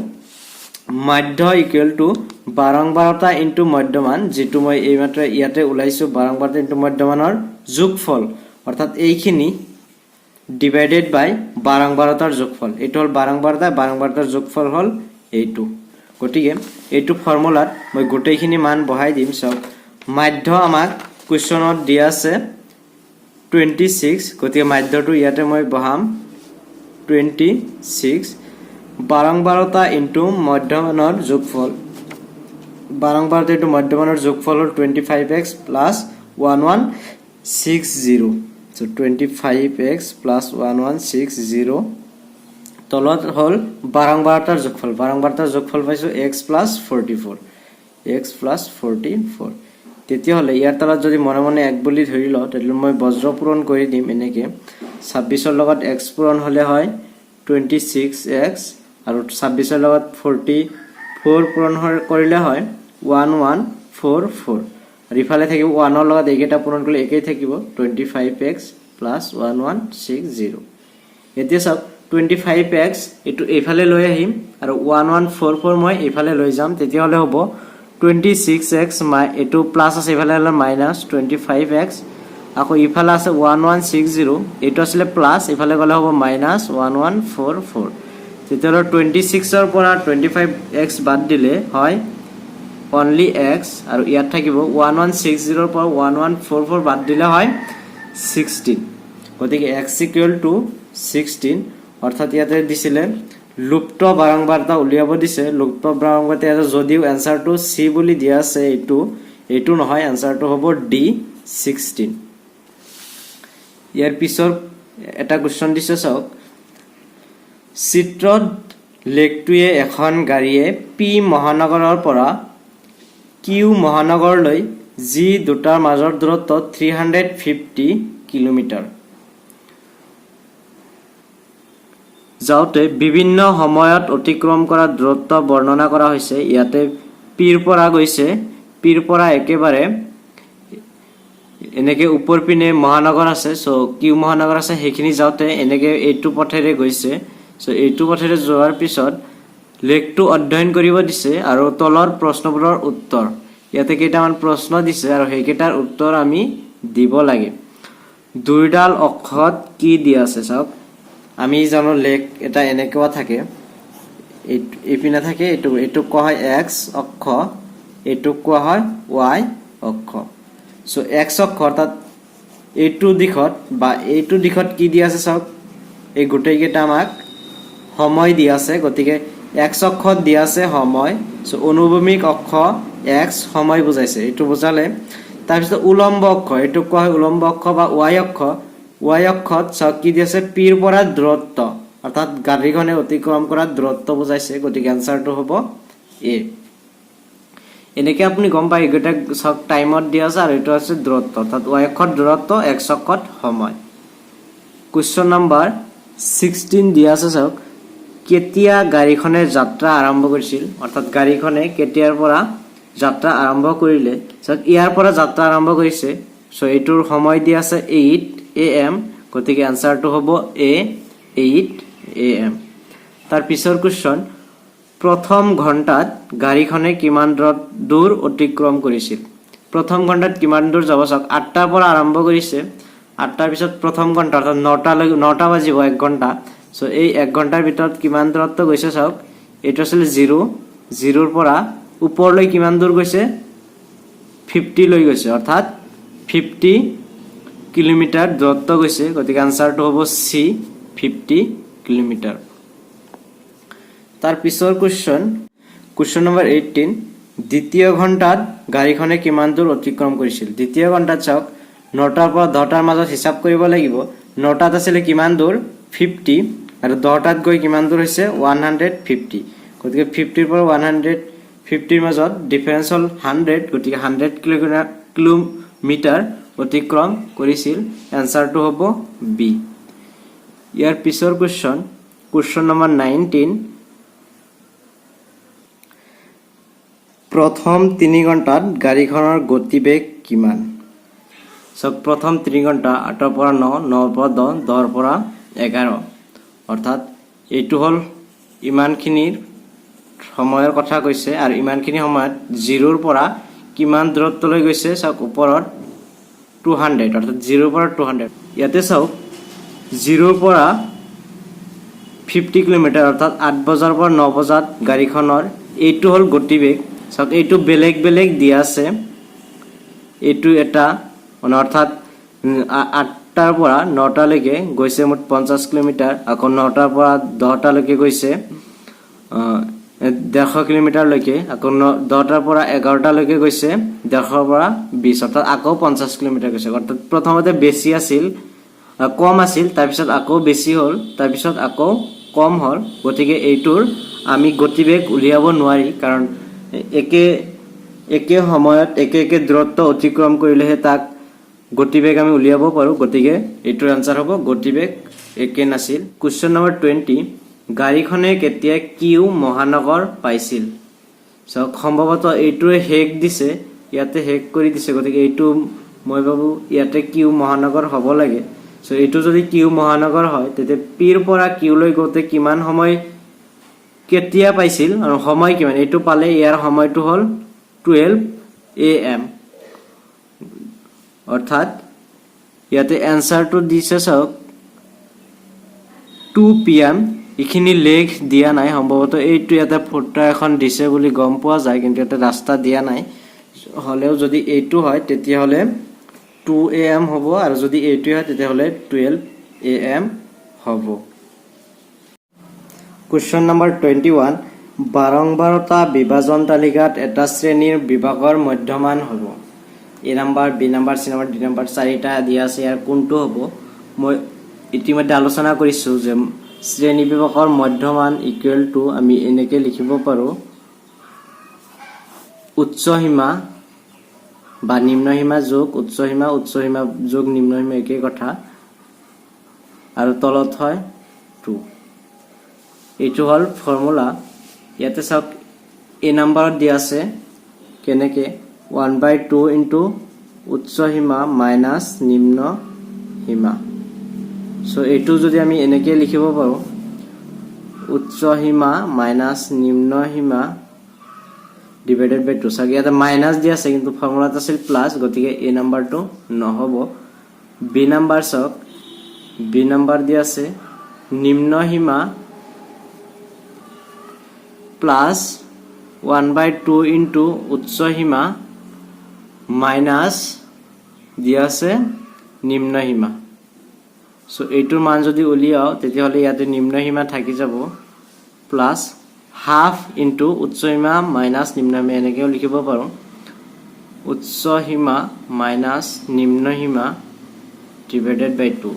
মাধ্য ইকুৱেল টু বাৰম্বাৰতা ইনটু মধ্যমান, যিটো মই এইমাত্ৰ ইয়াতে ওলাইছোঁ। বাৰম্বাৰতা ইনটু মধ্যমানৰ যোগফল, অৰ্থাৎ এইখিনি ডিভাইডেড বাই বাৰম্বাৰতাৰ যোগফল। এইটো হ'ল বাৰম্বাৰতা, বাৰম্বাৰতাৰ যোগফল হ'ল এইটো। গতিকে এইটো ফৰ্মুলাত মই গোটেইখিনি মান বহাই দিম। চাওক, মাধ্য আমাক কুৱেশ্যনত দিয়া আছে 26, গতিকে মাধ্যটো ইয়াতে মই বহাম 26। বাৰম্বাৰতা ইনটু মধ্যমানৰ যোগফল, বাৰম্বাৰতা ইনটু মধ্যমানৰ যোগফল হ'ল 25 x plus 1160। So 25 x plus 1160। তলত হ'ল বাৰম্বাৰতাৰ যোগফল। বাৰম্বাৰতাৰ যোগফল পাইছোঁ x plus 44, x plus 44। তেতিয়াহ'লে ইয়াৰ তলত যদি মনে মনে এক বুলি ধৰি লওঁ, তেতিয়াহ'লে মই বজ্ৰ পূৰণ কৰি দিম এনেকৈ। 26ৰ লগত এক্স পূৰণ হ'লে হয় 26 এক্স আৰু 26ৰ লগত 44 পূৰণ কৰিলে হয় 1144 আৰু ইফালে থাকিব ওৱানৰ লগত এইকেইটা পূৰণ কৰিলে একেই থাকিব, 25 x plus 1160। এতিয়া চাওক, 25 এক্স এইটো এইফালে লৈ আহিম আৰু 1144 মই এইফালে লৈ যাম। তেতিয়াহ'লে হ'ব 26 এক্স, এইটো প্লাছ আছে, এইফালে হ'লে মাইনাছ 25 এক্স। আকৌ ইফালে আছে 1160, এইটো আছিলে প্লাছ, ইফালে গ'লে হ'ব মাইনাছ 1144। তেতিয়াহ'লে 26ৰ পৰা 25 এক্স বাদ দিলে হয় অনলি এক্স আৰু ইয়াত থাকিব 1160ৰ পৰা 1144 বাদ দিলে হয় 16। গতিকে এক্স ইকুৱেল টু 16। অৰ্থাৎ ইয়াতে দিছিলে লুপ্ত বাৰম্বাৰতা উলিয়াব দিছে। লুপ্ত বাৰম্বাৰতা ইয়াতে যদিও এনচাৰটো চি বুলি দিয়া আছে, এইটো নহয়, এনচাৰটো হ'ব ডি, 16। ইয়াৰ পিছৰ এটা কুৱেশ্যন দিছে, চাওক। চিত্ৰত লেখটোৱে এখন গাড়ীয়ে পি মহানগৰৰ পৰা কিউ মহানগৰলৈ যি দুটাৰ মাজৰ দূৰত্ব 350 কিলোমিটাৰ। যাওঁতে বিভিন্ন সময়ত অতিক্ৰম কৰা দূৰত্ব বৰ্ণনা কৰা হৈছে। ইয়াতে পিৰ পৰা গৈছে, পিৰ পৰা একেবাৰে এনেকে ওপৰ পিনে মহানগৰ আছে, চ' কিউ মহানগৰ আছে, সেইখিনি যাওঁতে এনেকে এইটো পথেৰে গৈছে। চ' এইটো পথেৰে যোৱাৰ পিছত লেখটো অধ্যয়ন কৰিব দিছে আৰু তলৰ প্ৰশ্নবোৰৰ উত্তৰ। ইয়াতে কেইটামান প্ৰশ্ন দিছে আৰু সেইকেইটাৰ উত্তৰ আমি দিব লাগে। দুইডাল অক্ষত কি দিয়া আছে চাওক। আমি জানো লেখ এটা এনেকুৱা থাকে, এইপিনে থাকে। এইটোক কোৱা হয় এক্স অক্ষ, এইটোক কোৱা হয় ৱাই অক্ষ। চ' এক্স অক্ষ অৰ্থাৎ এইটো দিশত বা এইটো দিশত কি দিয়া আছে চাওক। এই গোটেইকেইটা আমাক সময় দিয়া আছে, গতিকে এক্স অক্ষত দিয়া আছে সময়। চ' অনুভূমিক অক্ষ এক্স সময় বুজাইছে, এইটো বুজালে। তাৰপিছত উলম্ব অক্ষ, এইটোক কোৱা হয় উলম্ব অক্ষ বা ৱাই অক্ষ। ৱাই অক্ষত চাওক কি দি আছে, পিৰ পৰা দূৰত্ব, অৰ্থাৎ গাড়ীখনে অতিক্ৰম কৰা দূৰত্ব বুজাইছে। গতিকে এনচাৰটো হ'ব এ। এনেকে আপুনি গম পায়, এইকেইটা চাওক টাইমত দিয়া আছে আৰু এইটো আছে দূৰত্ব, অৰ্থাৎ ৱাই অক্ষত দূৰত্ব, এক্স অক্ষত সময়। কুৱেশ্যন নাম্বাৰ 16 দিয়া আছে চাওক, কেতিয়া গাড়ীখনে যাত্ৰা আৰম্ভ কৰিছিল? অৰ্থাৎ গাড়ীখনে কেতিয়াৰ পৰা যাত্ৰা আৰম্ভ কৰিলে? চাওক, ইয়াৰ পৰা যাত্ৰা আৰম্ভ কৰিছে। চ' এইটোৰ সময় দিয়া আছে 8 এ.এম., গতিকে এনচাৰটো হ'ব এ, 8 এ.এম.। তাৰ পিছৰ কুৱেশ্যন, প্ৰথম ঘণ্টাত গাড়ীখনে কিমান দূৰ অতিক্ৰম কৰিছিল? প্ৰথম ঘণ্টাত কিমান দূৰ যাব চাওক, 8টাৰ পৰা আৰম্ভ কৰিছে। 8টাৰ পিছত প্ৰথম ঘণ্টা, অৰ্থাৎ 9টালৈ, 9টা বাজিব এক ঘণ্টা। চ' এই এক ঘণ্টাৰ ভিতৰত কিমান দূৰত্ব গৈছে চাওক। এইটো আছিলে জিৰ', জিৰ'ৰ পৰা ওপৰলৈ কিমান দূৰ গৈছে? 50 লৈ গৈছে, অৰ্থাৎ 50 কিলোমিটাৰ দূৰত্ব গৈছে। গতিকে আনচাৰটো হ'ব চি, 50 কিলোমিটাৰ। তাৰ পিছৰ কুৱেশ্যন, কুৱেশ্যন নম্বৰ 18, দ্বিতীয় ঘণ্টাত গাড়ীখনে কিমান দূৰ অতিক্ৰম কৰিছিল? দ্বিতীয় ঘণ্টাত চাওক, 9টাৰ পৰা 10টাৰ মাজত হিচাপ কৰিব লাগিব। 9টাত আছিলে কিমান দূৰ? 50। আৰু 10টাত গৈ কিমান দূৰ হৈছে? 150। গতিকে 50ৰ পৰা 150ৰ মাজত ডিফাৰেঞ্চ হ'ল 100। গতিকে 100 কিলোমিটাৰ অতিক্ৰম কৰিছিল। এনচাৰটো হ'ব বি। ইয়াৰ পিছৰ কুৱেশ্যন, কুৱেশ্যন নম্বৰ 19, প্ৰথম 3 ঘণ্টাত গাড়ীখনৰ গতিবেগ কিমান? চাওক, প্ৰথম 3 ঘণ্টা, 8ৰ পৰা 9, 9ৰ পৰা 10, 10ৰ পৰা 11, অৰ্থাৎ এইটো হ'ল ইমানখিনিৰ সময়ৰ কথা কৈছে। আৰু ইমানখিনি সময়ত জিৰ'ৰ পৰা কিমান দূৰত্বলৈ গৈছে চাওক, ওপৰত 200, অৰ্থাৎ জিৰ'ৰ পৰা 200। ইয়াতে চাওক, জিৰ'ৰ পৰা 50 কিলোমিটাৰ, অৰ্থাৎ 8 বজাৰ পৰা 9 বজাত গাড়ীখনৰ এইটো হ'ল গতিবেগ। চাওক, এইটো বেলেগ বেলেগ দিয়া আছে। এইটো এটা মানে অৰ্থাৎ 8টাৰ পৰা 9টালৈকে গৈছে মুঠ 50 কিলোমিটাৰ। আকৌ 9টাৰ পৰা 10টালৈকে গৈছে 150 কিলোমিটাৰলৈকে। আকৌ 10টাৰ পৰা 11টালৈকে গৈছে 150ৰ পৰা 20, অৰ্থাৎ আকৌ 50 কিলোমিটাৰ গৈছে। অৰ্থাৎ প্ৰথমতে বেছি আছিল, কম আছিল, তাৰপিছত আকৌ বেছি হ'ল, তাৰপিছত আকৌ কম হ'ল। গতিকে এইটোৰ আমি গতিবেগ উলিয়াব নোৱাৰি, কাৰণ একে একে সময়ত একে একে দূৰত্ব অতিক্ৰম কৰিলেহে তাক গতিবেগ আমি উলিয়াব পাৰোঁ। গতিকে এইটোৰ এনচাৰ হ'ব গতিবেগ একে নাছিল। কুৱেশ্যন নম্বৰ 20, গাড়ীখনে কেতিয়া কিউ মহানগৰ পাইছিল? চাওক, সম্ভৱতঃ এইটোৱে শেষ দিছে, ইয়াতে শেষ কৰি দিছে। গতিকে এইটো মই ভাবোঁ ইয়াতে কিউ মহানগৰ হ'ব লাগে। চ' এইটো যদি কিউ মহানগৰ হয়, তেতিয়া পিৰ পৰা কিউলৈ গওঁতে কিমান সময়, কেতিয়া পাইছিল আৰু সময় কিমান? এইটো পালে ইয়াৰ সময়টো হ'ল 12 এ.এম.। অৰ্থাৎ ইয়াতে এনচাৰটো দিছে চাওক, 2 পি.এম.। এইখিনি লেখ দিয়া নাই, সম্ভৱতঃ এইটো ইয়াতে ফুটা এখন দিছে বুলি গম পোৱা যায়, কিন্তু ইয়াতে ৰাস্তা দিয়া নাই। হ'লেও যদি এইটো হয় তেতিয়াহ'লে 2 এ.এম. হ'ব আৰু যদি এইটোৱে হয় তেতিয়াহ'লে 12 এ.এম. হ'ব। কুৱেশ্যন নম্বৰ 21, বাৰম্বাৰতা বিভাজন তালিকাত এটা শ্ৰেণীৰ বিভাগৰ মধ্যমান হ'ব। এ number, B number, C number, D number, চাৰিটা দিয়া আছে। ইয়াৰ কোনটো হ'ব? মই ইতিমধ্যে আলোচনা কৰিছোঁ যে শ্ৰেণী বিভাগৰ মধ্যমান ইকুৱেল টু আমি এনেকৈ লিখিব পাৰোঁ, উচ্চ সীমা বা নিম্ন সীমা যোগ উচ্চ সীমা, উচ্চ সীমা যোগ নিম্ন সীমা একেই কথা, আৰু তলত হয় টু। এইটো হ'ল ফৰ্মুলা। ইয়াতে চাওক, এ নাম্বাৰত দিয়া আছে কেনেকৈ। ওৱান বাই টু ইনটু উচ্চ সীমা মাইনাছ নিম্ন সীমা। চ' এইটো যদি আমি এনেকৈ লিখিব পাৰোঁ, উচ্চ সীমা মাইনাছ নিম্ন সীমা ডিভাইডেড বাই টু। চাওক, ইয়াতে মাইনাছ দিয়া আছে, কিন্তু ফৰ্মুলাত আছিল প্লাছ। গতিকে এই নাম্বাৰটো নহ'ব। বি নাম্বাৰ চাওক, বি নাম্বাৰ দিয়া আছে নিম্ন সীমা plus one by two into উচ্চ সীমা মাইনাছ দিয়া আছে নিম্ন সীমা। চ' এইটোৰ মান যদি উলিয়াওঁ, তেতিয়াহ'লে ইয়াতে নিম্ন সীমা থাকি যাব, প্লাছ হাফ ইনটু উচ্চ সীমা মাইনাছ নিম্ন সীমা। এনেকৈও লিখিব পাৰোঁ, উচ্চ সীমা মাইনাছ নিম্ন সীমা ডিভাইডেড বাই টু।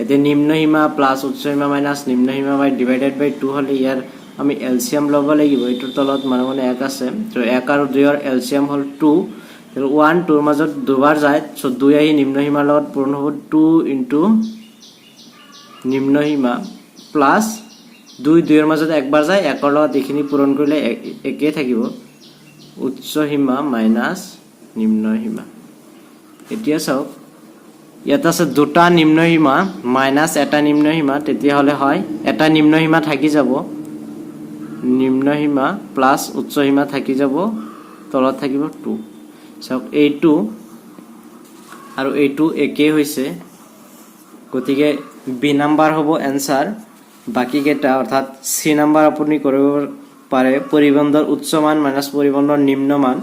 এতিয়া নিম্ন সীমা প্লাছ উচ্চ সীমা মাইনাছ নিম্ন সীমা বাই ডিভাইডেড বাই টু হ'লে ইয়াৰ আমি এলচিএম ল'ব লাগিব। এইটোৰ তলত মানে মানে এক আছে। ত' এক আৰু দুইৰ এলচিএম হ'ল টু। ওৱান টুৰ মাজত দুবাৰ যায়। চ' দুই আহি নিম্ন সীমাৰ লগত পূৰণ হ'ব, টু ইনটু নিম্ন সীমা প্লাছ দুই দুইৰ মাজত একবাৰ যায়, একৰ লগত এইখিনি পূৰণ কৰিলে একেই থাকিব, উচ্চ সীমা মাইনাছ নিম্ন সীমা। এতিয়া চাওক, ইয়াত আছে দুটা নিম্ন সীমা মাইনাছ এটা নিম্ন সীমা। তেতিয়াহ'লে হয় এটা নিম্ন সীমা থাকি যাব, নিম্ন সীমা প্লাছ উচ্চ সীমা থাকি যাব, তলত থাকিব টু। চাওক, এইটো আৰু এইটো একেই হৈছে। গতিকে বি নাম্বাৰ হ'ব এনচাৰ। বাকীকেইটা, অৰ্থাৎ চি নাম্বাৰ আপুনি কৰিব পাৰে, পৰিবন্ধৰ উচ্চ মান মাইনাছ পৰিবন্ধৰ নিম্ন মান।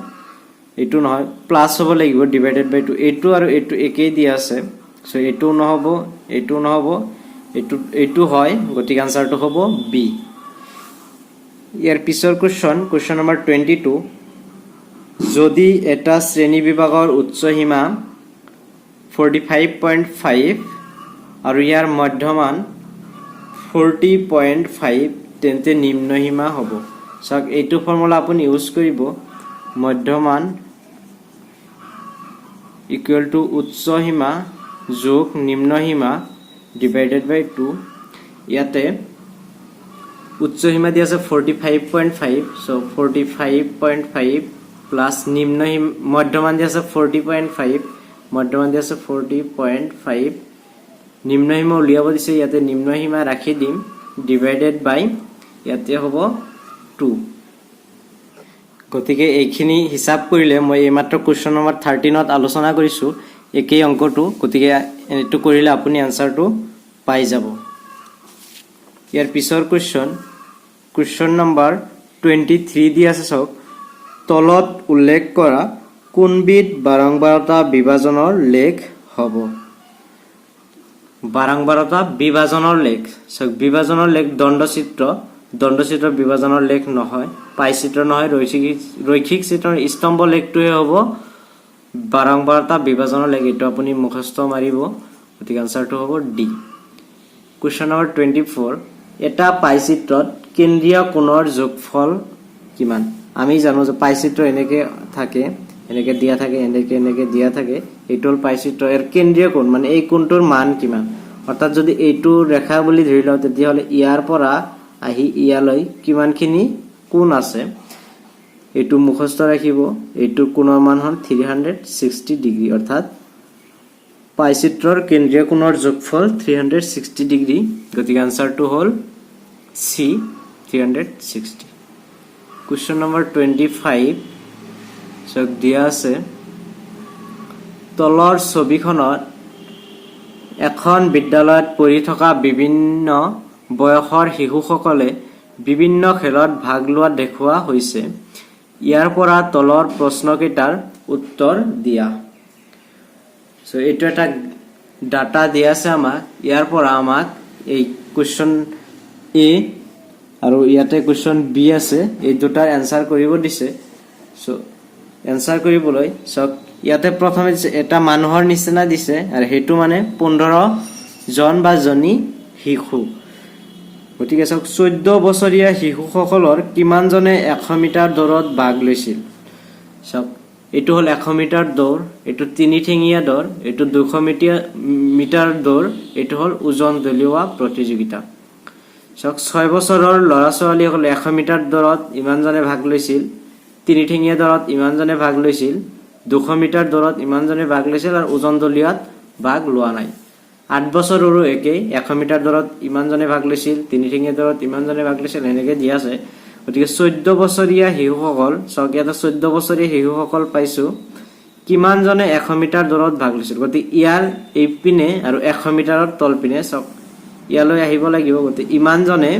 এইটো নহয়, প্লাছ হ'ব লাগিব, ডিভাইডেড বাই টু। এইটো আৰু এইটো একেই দিয়া আছে। চ' এইটোও নহ'ব, এইটোও নহ'ব, এইটো এইটো হয়। গতিকে আনচাৰটো হ'ব বি। ইয়াৰ পিছৰ কুৱেশ্যন, কুৱেশ্যন নম্বৰ 22। যদি এটা শ্ৰেণী বিভাগৰ উচ্চ সীমা 45.5 আৰু ইয়াৰ মধ্যমান 40.5, তেন্তে নিম্ন সীমা হ'ব। চাওক, এইটো ফৰ্মুলা আপুনি ইউজ কৰিব, মধ্যমান ইকুৱেল টু উচ্চ সীমা যোগ নিম্ন সীমা ডিভাইডেড বাই টু। ইয়াতে উচ্চ সীমা দিয়া আছে 45.5, so 45.5 plus নিম্ন সীমা, মধ্যমান দিয়া আছে 40.5, মধ্যমান দিয়া আছে 40.5। নিম্ন সীমা উলিয়াব দিছে, ইয়াতে নিম্ন সীমা ৰাখি দিম, ডিভাইডেড বাই ইয়াতে হ'ব টু। গতিকে এইখিনি হিচাপ কৰিলে, মই এইমাত্ৰ কুৱেশ্যন নম্বৰ 13ত আলোচনা কৰিছোঁ একেই অংকটো। গতিকে এইটো কৰিলে আপুনি এনচাৰটো পাই যাব। ইয়াৰ পিছৰ কুৱেশ্যন, কুৱেশ্যন নম্বৰ 23 দি আছে। চাওক, তলত উল্লেখ কৰা কোনবিধ বাৰম্বাৰতা বিভাজনৰ লেখ হ'ব? বাৰম্বাৰতা বিভাজনৰ লেখ। চাওক, বিভাজনৰ লেখ দণ্ডচিত্ৰ, দণ্ডচিত্ৰ বিভাজনৰ লেখ নহয়, পাইচিত্ৰ নহয়, ৰৈখিক ৰৈখিক চিত্ৰৰ স্তম্ভ লেখটোহে হ'ব বাৰম্বাৰতা বিভাজনৰ লেখ। এইটো আপুনি মুখস্থ মাৰিব। গতিকে আনচাৰটো হ'ব ডি। কুৱেশ্যন নম্বৰ 24, এটা পাইচিত্ৰত কেন্দ্ৰীয় কোণৰ যোগফল কিমান? আমি জানো যে পাইচিত্ৰ এনেকে থাকে, এনেকে দিয়া থাকে, এনেকে এনেকে দিয়া থাকে। এইটো হ'ল পাইচিত্ৰ। ইয়াৰ কেন্দ্ৰীয় কোণ মানে এই কোণটোৰ মান কিমান? অৰ্থাৎ যদি এইটো ৰেখা বুলি ধৰি লওঁ, তেতিয়াহ'লে ইয়াৰ পৰা আহি ইয়ালৈ কিমানখিনি কোণ আছে, এইটো মুখস্থ ৰাখিব। এইটো কোণৰ মান হ'ল 360 ডিগ্ৰী। অৰ্থাৎ পাইচিত্ৰৰ কেন্দ্ৰীয় কোণৰ যোগফল 360 ডিগ্ৰী। গতিকে আনচাৰটো হ'ল চি, 360। কুৱেশ্যন নম্বৰ 25 চাওক, দিয়া আছে, তলৰ ছবিখনত এখন বিদ্যালয়ত পঢ়ি থকা বিভিন্ন বয়সৰ শিশুসকলে বিভিন্ন খেলত ভাগ লোৱা দেখুওৱা হৈছে। ইয়াৰ পৰা তলৰ প্ৰশ্নকেইটাৰ উত্তৰ দিয়া। চ' এইটো এটা ডাটা দিয়া আছে আমাক। ইয়াৰ পৰা আমাক এই কুৱেশ্যন এ আৰু ইয়াতে কুৱেশ্যন বি আছে, এই দুটাৰ এনচাৰ কৰিব দিছে। চ' এনচাৰ কৰিবলৈ চাওক, ইয়াতে প্ৰথমে দিছে এটা মানুহৰ নিচিনা দিছে আৰু সেইটো মানে 15 জন বা জনী শিশু। গতিকে চাওক, 14 বছৰীয়া শিশুসকলৰ কিমানজনে 100 মিটাৰ দৌৰত ভাগ লৈছিল? চাওক, এইটো হ'ল 100 মিটাৰ দৌৰ, এইটো তিনিঠেঙীয়া দৌৰ, এইটো 200 মিটাৰ দৌৰ, এইটো হ'ল ওজন দলিওৱা প্ৰতিযোগিতা। চাওক, 6 বছৰৰ ল'ৰা ছোৱালীসকলে 100 মিটাৰ দৌৰত ইমানজনে ভাগ লৈছিল, তিনিঠেঙীয়া দৌৰত ইমানজনে ভাগ লৈছিল, 200 মিটাৰ দৌৰত ইমানজনে ভাগ লৈছিল আৰু ওজন দলিয়াত ভাগ লোৱা নাই। 8 বছৰৰো একেই, 100 মিটাৰ দৌৰত ইমানজনে ভাগ লৈছিল, তিনিঠেঙীয়া দৌৰত ইমানজনে ভাগ লৈছিল, এনেকৈ দিয়া আছে। গতিকে 14 বছৰীয়া শিশুসকল, চাওক, ইয়াতে 14 বছৰীয়া শিশুসকল পাইছোঁ, কিমানজনে 100 মিটাৰ দৌৰত ভাগ লৈছিল? গতিকে ইয়াৰ এইপিনে আৰু 100 মিটাৰৰ তলপিনে, চাওক, ইয়ালৈ আহিব লাগিব। গতিকে ইমানজনে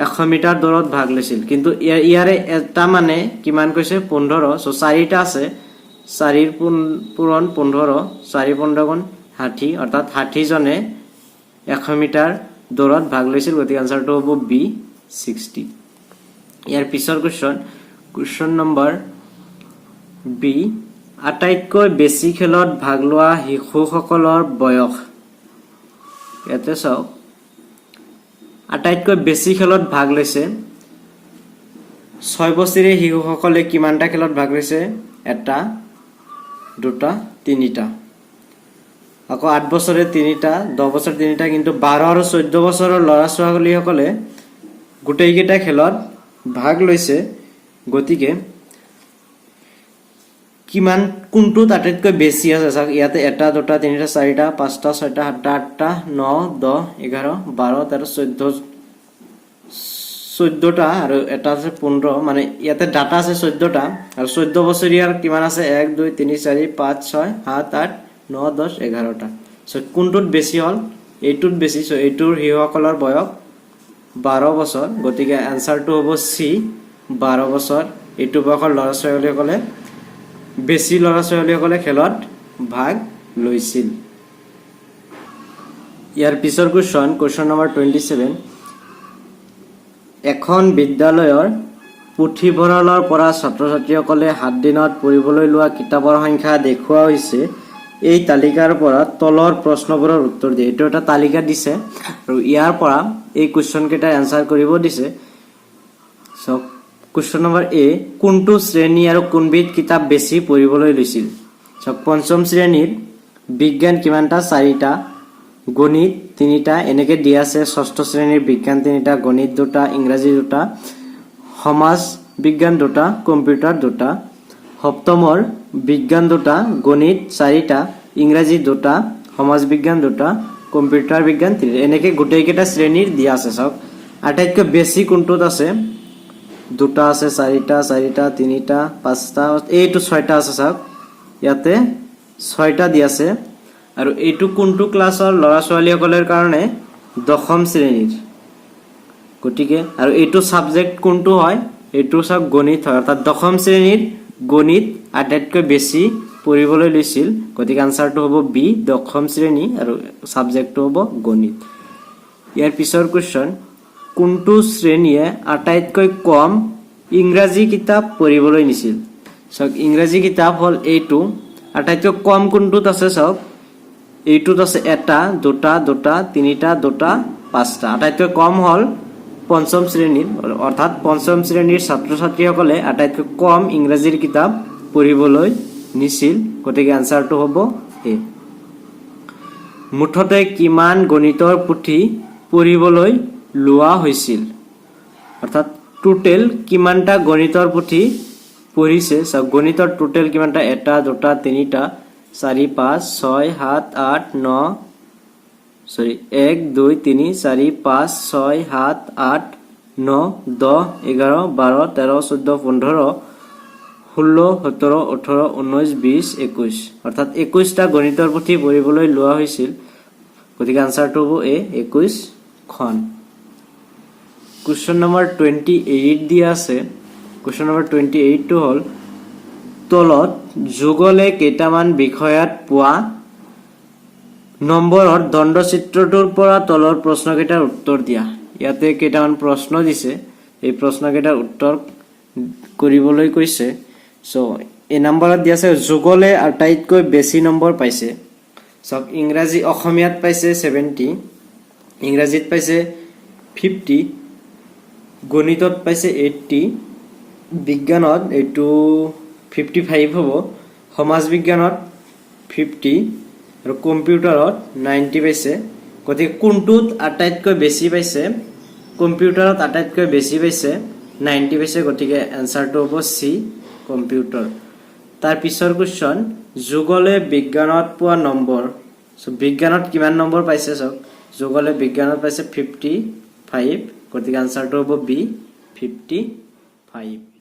100 মিটাৰ দৌৰত ভাগ লৈছিল। কিন্তু ইয়াৰে এটা মানে কিমান কৈছে? 15। চ' চাৰিটা আছে, চাৰিৰ পূৰণ 15, চাৰি 15 গুণ 60, অৰ্থাৎ 60জনে 100 মিটাৰ দৌৰত ভাগ লৈছিল। গতিকে আনচাৰটো হ'ব বি, 60। ইয়াৰ পিছৰ কুৱেশ্যন, কুৱেশ্যন নম্বৰ বি, আটাইতকৈ বেছি খেলত ভাগ লোৱা শিশুসকলৰ বয়স। ইয়াতে চাওক, আটাইতকৈ বেছি খেলত ভাগ লৈছে 6 বছৰীয়া শিশুসকলে কিমানটা খেলত ভাগ লৈছে? এটা, দুটা, তিনিটা। আকৌ 8 বছৰে তিনিটা, 10 বছৰ তিনিটা। কিন্তু 12 আৰু 14 বছৰৰ ল'ৰা ছোৱালীসকলে গোটেইকেইটা খেলত ভাগ লৈছে। গতিকে কিমান, কোনটোত আটাইতকৈ বেছি আছে? চাওক, ইয়াতে এটা, দুটা, তিনিটা, চাৰিটা, পাঁচটা, ছয়টা, সাতটা, আঠটা, ন, 10, 11, 12, 13, 14, 14টা আৰু এটা আছে 15। মানে ইয়াতে ডাটা আছে 14টা আৰু 14 বছৰীয়াৰ কিমান আছে? এক, দুই, তিনি, চাৰি, পাঁচ, ছয়, সাত, আঠ, ন, 10, 11টা। চ' কোনটোত বেছি হ'ল? এইটোত বেছি। চ' এইটোৰ শিশুসকলৰ বয়স 12 বছৰ। গতিকে এনচাৰটো হ'ব চি, 12 বছৰ। এইটো বয়সৰ ল'ৰা ছোৱালীসকলে, বেছি ল'ৰা ছোৱালীসকলে খেলত ভাগ লৈছিল। ইয়াৰ পিছৰ কুৱেশ্যন, কুৱেশ্যন নম্বৰ 27। এখন বিদ্যালয়ৰ পুথিভঁৰালৰ পৰা ছাত্ৰ ছাত্ৰীসকলে 7 দিনত পঢ়িবলৈ লোৱা কিতাপৰ সংখ্যা দেখুওৱা হৈছে। এই তালিকাৰ পৰা তলৰ প্ৰশ্নবোৰৰ উত্তৰ দিয়ে। এইটো এটা তালিকা দিছে আৰু ইয়াৰ পৰা এই কুৱেশ্যন কেইটাৰ এনচাৰ কৰিব দিছে। চাওক, কুৱেশ্যন নম্বৰ এ, কোনটো শ্ৰেণী আৰু কোনবিধ কিতাপ বেছি পঢ়িবলৈ লৈছিল? চাওক, পঞ্চম শ্ৰেণীৰ বিজ্ঞান কিমানটা? চাৰিটা, গণিত তিনিটা, এনেকে দিয়া আছে। ষষ্ঠ শ্ৰেণীৰ বিজ্ঞান তিনিটা, গণিত দুটা, ইংৰাজী দুটা, সমাজ বিজ্ঞান দুটা, কম্পিউটাৰ দুটা। সপ্তমৰ বিজ্ঞান দুটা, গণিত চাৰিটা, ইংৰাজী দুটা, সমাজ বিজ্ঞান দুটা, কম্পিউটাৰ বিজ্ঞান তিনিটা। এনেকে গোটেইকেইটা শ্ৰেণীৰ দিয়া আছে। চাওক, আটাইতকৈ বেছি কোনটোত আছে? দুটা আছে, চাৰিটা, চাৰিটা, তিনিটা, পাঁচটা, এইটো ছয়টা আছে। চাওক, ইয়াতে ছয়টা দি আছে। আৰু এইটো কোনটো ক্লাছৰ ল'ৰা ছোৱালীসকলৰ কাৰণে? দশম শ্ৰেণীৰ। গতিকে আৰু এইটো ছাবজেক্ট কোনটো হয়? এইটো চাওক, গণিত হয়। অৰ্থাৎ দশম শ্ৰেণীৰ গণিত আটাইতকৈ বেছি পঢ়িবলৈ লৈছিল। গতিকে আনচাৰটো হ'ব বি, দশম শ্ৰেণী আৰু ছাবজেক্টটো হ'ব গণিত। ইয়াৰ পিছৰ কুৱেশ্যন, কোনটো শ্ৰেণীয়ে আটাইতকৈ কম ইংৰাজী কিতাপ পঢ়িবলৈ নিছিল? চাওক, ইংৰাজী কিতাপ হ'ল এইটো। আটাইতকৈ কম কোনটোত আছে? চাওক, এইটোত আছে এটা, দুটা, দুটা, তিনিটা, দুটা, পাঁচটা। আটাইতকৈ কম হ'ল পঞ্চম শ্ৰেণীৰ। অৰ্থাৎ পঞ্চম শ্ৰেণীৰ ছাত্ৰ ছাত্ৰীসকলে আটাইতকৈ কম ইংৰাজীৰ কিতাপ পঢ়িবলৈ নিছিল। গতিকে আনচাৰটো হ'ব এ। মুঠতে কিমান গণিতৰ পুথি পঢ়িবলৈ লোৱা হৈছিল? অৰ্থাৎ টোটেল কিমানটা গণিতৰ পুথি পঢ়িছে? চাওক, গণিতৰ টোটেল কিমানটা? এটা, দুটা, তিনিটা, চাৰি, পাঁচ, ছয়, সাত, আঠ, ন, চৰি, এক, দুই, তিনি, চাৰি, পাঁচ, ছয়, সাত, আঠ, ন, 10, 11, 12, 13, 14, 15, 16, 17, 18, 19, 20, 21। অৰ্থাৎ 21টা গণিতৰ পুথি পঢ়িবলৈ লোৱা হৈছিল। গতিকে আনচাৰটো হ'ব এ, 21খন। কুৱেশ্যন নম্বৰ 28 দিয়া আছে। কুৱেশ্যন নম্বৰ 28টো হ'ল, তলত যুগলে কেইটামান বিষয়ত পোৱা নম্বৰৰ দণ্ডচিত্ৰটোৰ পৰা তলৰ প্ৰশ্নকেইটাৰ উত্তৰ দিয়া। ইয়াতে কেইটামান প্ৰশ্ন দিছে, এই প্ৰশ্নকেইটাৰ উত্তৰ কৰিবলৈ কৈছে। চ' এই নম্বৰত দিয়া আছে, যুগলে আটাইতকৈ বেছি নম্বৰ পাইছে। চাওক, ইংৰাজী, অসমীয়াত পাইছে 70, ইংৰাজীত পাইছে 50, গণিতত পাইছে 80, বিজ্ঞানত এইটো 55 হ'ব, সমাজ বিজ্ঞানত 50 আৰু কম্পিউটাৰত 90 পাইছে। গতিকে কোনটোত আটাইতকৈ বেছি পাইছে? কম্পিউটাৰত আটাইতকৈ বেছি পাইছে, 90 পাইছে। গতিকে এনচাৰটো হ'ব চি, কম্পিউটাৰ। তাৰ পিছৰ কুৱেশ্যন, যুগলে বিজ্ঞানত পোৱা নম্বৰ। চ' বিজ্ঞানত কিমান নম্বৰ পাইছে চাওক। যুগলে বিজ্ঞানত পাইছে 55। গতিকে আনচাৰটো হ'ব বি, 55।